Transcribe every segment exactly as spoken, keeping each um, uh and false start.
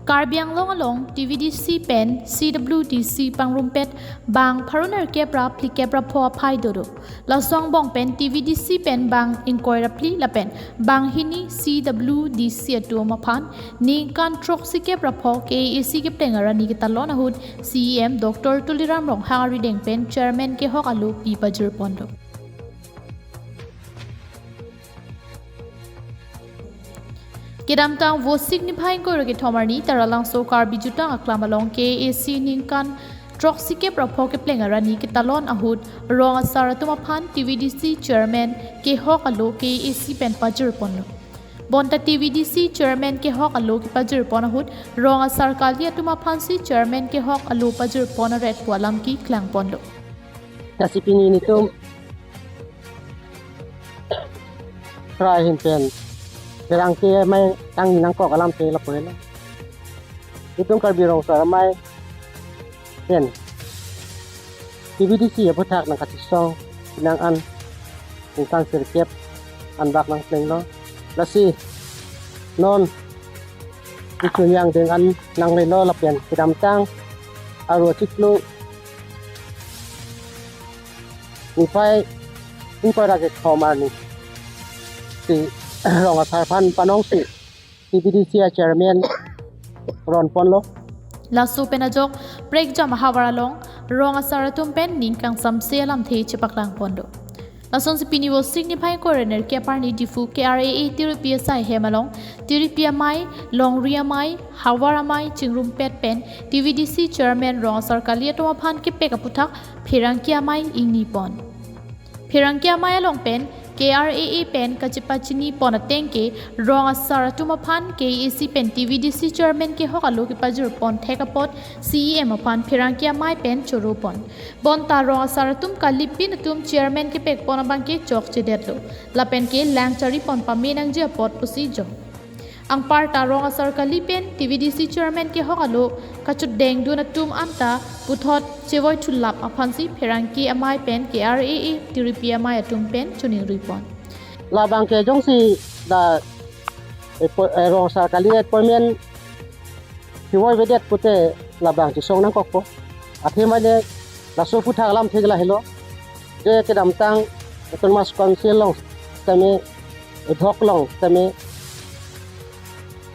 Karbi Anglong along T V D C pen C W D C pangrumpet bang pharo nerkep ra phlikep ra pho aphai dodo. Laso angbong pen T V D C pen bang ingkoi ra phli lapen bang hini C W D C atum aphan ningkan throksikep ra pho K A A C kepleng arani ketalon ahut C E M Doctor Tuliram Ronghang arideng pen chairman kehok alo pi pajirponlo. Kedamtang Vosik niphai ingkoi ra kethom arni Taralangso Karbi Jutang Aklam along K A A C ningkan throksikep ra pho kepleng arani ketalon ahut rong asar atum aphan T V D C chairman kehok alo K A A C pen pajirponlo. Bonta T V D C chairman kehok alo kepajirpon ahut rong asar kali atum aphansi chairman kehok alo pajirpon aret pu alam keklangponlo. Lasi pini nelitum krai ahin pen pherangke amei tang nangkok alamthe lapu helo. Nelitum Karbi Rong Asar Amei pen T V D C aphuthak nangkachesong nang an ningkan sirkep anbak nangplenglo. Lasi non ichunyang ding an nanglelo lapen kedamtang aro chiklo niphai ingkoi ra kethom arni si rong asar aphan panongsi T V D C a chairman ronponlo. Laso pen ajok prekjam ahavar along rong asar atum pen ning kangsamse alamthe chepaklangponlo. Lasonsi pini Vosik niphai ingkoi ra nerkep arni Diphu K R A A tiripi asai hem along tiripi amei, longri amei, havar amei chingrumpet pen T V D C chairman rong asar kali atum aphan kepek aphuthak pherangke amei ingnipon. Pherangke amei along pen K R A A pen kachepachinipon ateng ke rong asar atum aphan K A A C pen T V D C chairman kehok alo kepajirpon thek apot C E M aphan pherangke amei pen choropon. Bonta rong asar atum kalipin atum chairman kepekpon abang ke chokchedetlo. Lapen ke lang charipon pame nangji apot pusi jong. Anparta rong asar kali pen T V D C chairman kehok alo kachudengdun atum anta puthot chevoithulap aphansi pherangke amei pen K R A A tiripi amei atum pen choningripon. Labang ke jongsi da epo-, eh, rong asar kali appointment hiwoi vedet pute labang chesong nangkokpo. Athe mane laso aphuthak alamthe lahelo. Je kedamtang Autonomous Council along tame, edhok along tame,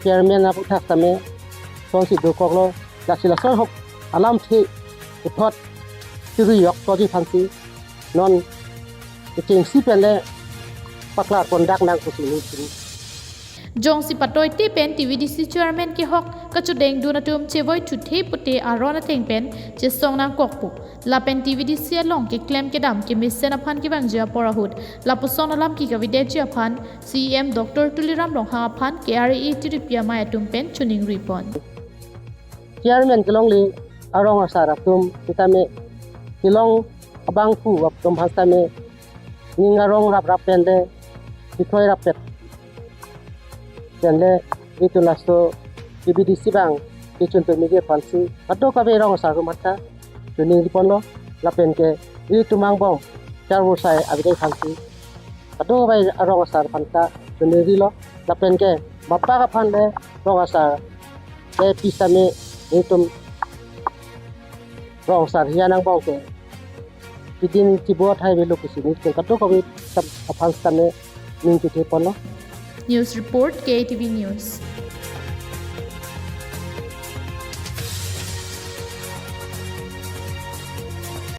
chairman aphuthak tame, songsi dokoklo, lasi laso ahok alamthe puthot chirui yok toji aphansi non kechengsi pen le paklar conduct nang pusi nelitum. Jongsi patoite pen T V D C chairman kehok kachudengdun atum chevoithuthe pute aron ateng pen chesong nangkokpo. Lapen T V D C along keklem kedam kemesen aphan kevangji apor ahut lapuson alam kekavedetji aphan C E M Doctor Tuliram Ronghang aphan K R A A tiripi amei atum pen choningripon. Chairman kelongle arong asar atum sitame kelong abangphu atum aphan sitame ning arong raprap pen le, kethoi rapet pen le, itum laso T V D C abang kechun pemiji aphansi kadokave rong asar atum aphanta choningriponlo, lapen ke itum angbong charvo sai avedai aphansi kadokave arong asar aphanta choningrilo, lapen ke mabak aphan le rong asar le pi sitame itum rong asar hian angbong ke pidin chibo athai avelo pusi nelitum kadokave aphan sitame ning kitheponlo. News report, K A T V News.